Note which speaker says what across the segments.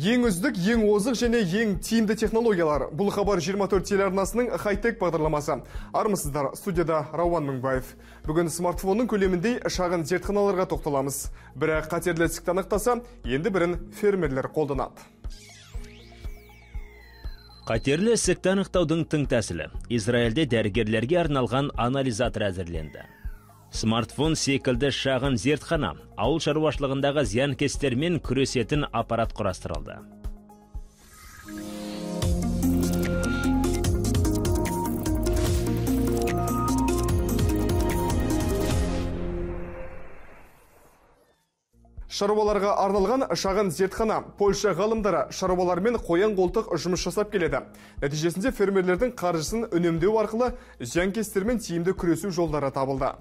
Speaker 1: Ең үздік, ең озық және ең тиімді технологиялар. Бұл Хабар 24 телеарнасының хай-тек бағдарламасы. Армысыздар, студияда Рауан Мыңбаев. Бүгін смартфонның көлеміндей шағын зертханаларға тоқталамыз. Бірі қатерлі ісікті анықтаса, енді бірін фермерлер қолданады.
Speaker 2: Қатерлі ісікті анықтаудың тың тәсілі. Израильде дәрігерлерге арналған анализатор әзірленді. Смартфон секілді шағын зертхана, ауыл шаруашылығындағы зиянкестермен күресетін аппарат құрастырылды.
Speaker 1: Шаруаларға арналған шағын зертхана. Польша ғалымдары шаруалармен қоян қолтық жұмыс жасап келеді. Нәтижесінде фермерлердің қаржысын үнемдеу арқылы зиянкестермен тиімді күресу жолдары табылды.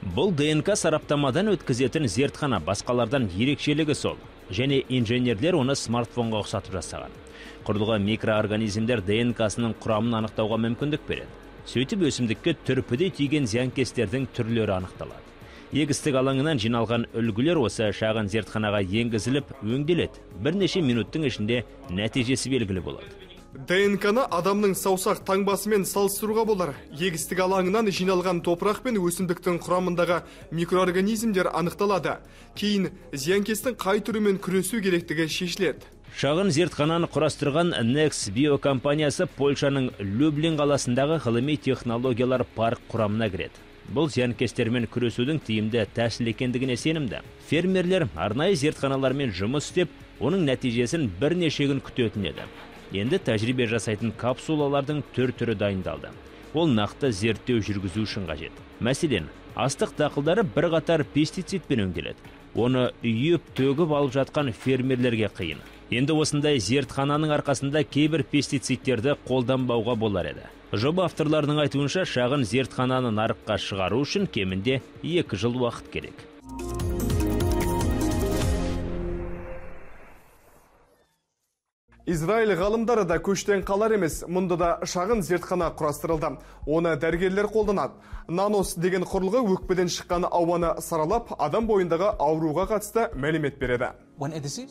Speaker 2: Бұл ДНК сараптамадан өткізетін зертхана, басқалардан ерекшелігі сол. Және инженерлер оны смартфонға ұқсатып жасаған. Құрылғы микроорганизмдер ДНК-сының құрамын анықтауға мүмкіндік береді. Сөйтіп өсімдікке түрпідей тиген зиянкестердің түрлері анықталады. Егістік алаңынан жиналған үлгілер осы шағын зертханаға енгізіліп өңделеді. Бірнеше минуттың ішінде нәтижесі белгілі болады.
Speaker 1: ДНК-ны адамның саусақ таңбасымен салыстыруға болар. Егістік алаңынан жиналған топырақ пен өсімдіктің құрамындағы микроорганизмдер анықталады. Кейін зиянкестің қай түрімен күресу керектігі шешіледі.
Speaker 2: Шағын зертхананы құрастырған Next Bio компаниясы Польшаның Люблин қаласындағы ғылыми технологиялар парк құрамына кіреді. Бұл зиянкестермен күресудің тиімді тәсіл екендігіне сенімді. Фермерлер арнайы зертханалармен жұмыс істеп, оның нәтижесін бірнеше күн күтетін еді. Енді тәжірибе жасайтын капсулалардың түр-түрі дайындалды. Ол нақты зерттеу жүргізу үшін қажет. Мәселен, астық дақылдары бірқатар пестицидпен өңделеді. Оны үйіп, төгіп алып жатқан фермерлерге қиын. Енді осындай зертхананың арқасында кейбір пестицидтерді қолданбауға болар еді. Жоба авторларының айтуынша, шағын зертхананы нарыққа шығару үшін кемінде 2 жыл уақыт керек.
Speaker 1: Израиль ғалымдары да көштен қалар емес. Мұнда да шағын зертхана құрастырылды. Оны дәрігерлер қолданады. Нанос деген құрылғы өкпеден шыққан ауаны саралап, адам бойындағы ауруға қатысты мәлімет береді.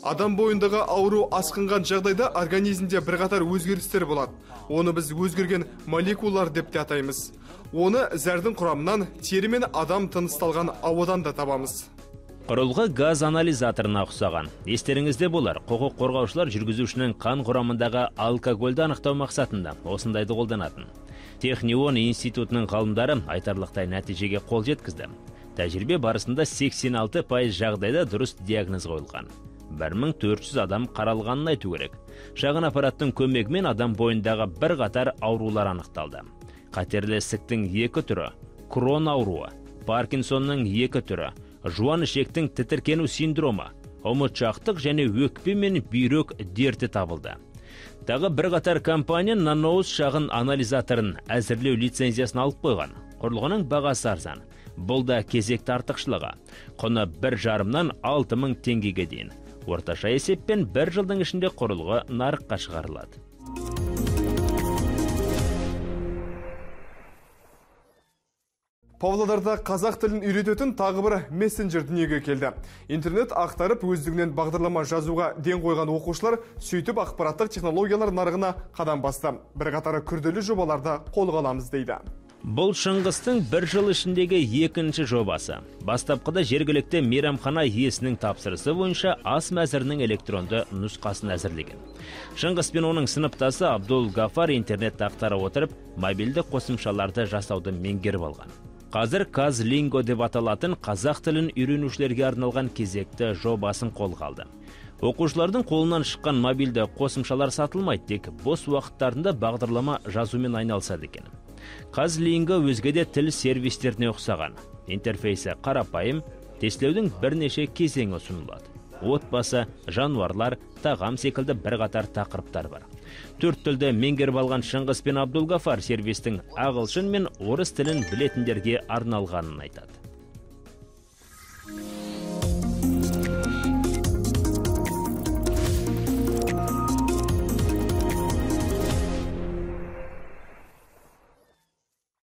Speaker 1: Адам бойындағы ауру асқынған жағдайда организмде бірқатар өзгерістер болады. Оны біз өзгерген молекулалар деп те атаймыз. Оны зәрдің құрамынан, тері мен адам тынысталған ауадан да табамыз.
Speaker 2: Құрылғы газ анализаторына ұқсаған. Естеріңізде болар, құқық қорғаушылар жүргізушінің қан құрамындағы алкогольді анықтау мақсатында осындайды қолданатын. Технион институтының ғалымдары айтарлықтай нәтижеге қол жеткізді. Тәжірибе барысында 86% жағдайда дұрыс диагноз қойылған. 1400 адам қаралғанын айту керек. Шағын аппараттың көмегімен адам бойындағы бірқатар аурулар анықталды. Қатерлі ісіктің 2 түрі, Крон ауруы, Паркинсонның 2 түрі, жуан ішектің тітіркену синдромы, ұмытшақтық және өкпе мен бүйрек дерті табылды. Тағы бірқатар компания Наноус шағын анализаторын әзірлеу лицензиясын алып қойған. Құрылғының бағасы арзан. Бұл да кезекті артықшылығы. Құны 1,5-нан 6000 теңгеге дейін. Орташа есеппен 1 жылдың ішінде құрылғы нарыққа шығарылады.
Speaker 1: Павлодарда қазақ тілін үйрететін тағы бір мессенджер дүниеге келді. Интернет ақтарып өздігінен бағдарлама жазуға ден қойған оқушылар сөйтіп ақпараттық технологиялар нарығына қадам басты. Бірқатары күрделі жобаларды қолға аламыз дейді.
Speaker 2: Бұл Шыңғыстың бір жыл ішіндегі екінші жобасы. Бастапқыда жергілікті мейрамхана иесінің тапсырысы бойынша ас мәзірінің электронды нұсқасын әзірлеген. Шыңғыс пен оның сыныптасы Абдул Гафар интернетті ақтара отырып, мобильді қосымшаларды жасауды меңгеріп алған. Қазір Казлинго деп аталатын қазақ тілін үйренушілерге арналған кезекті жобасын қолға алды. Оқушылардың қолынан шыққан мобильді қосымшалар сатылмайды, тек бос уақыттарында бағдарлама жазумен айналысады екен. Казлинго өзге де тіл сервистеріне ұқсаған. Интерфейсі қарапайым, тестілеудің бірнеше кезеңі ұсынылады. Отбасы, жануарлар, тағам секілді бірқатар тақырыптар бар. 4 тілді меңгеріп алған Шыңғыс пен Абдулгафар сервистің ағылшын мен орыс тілін білетіндерге арналғанын айтады.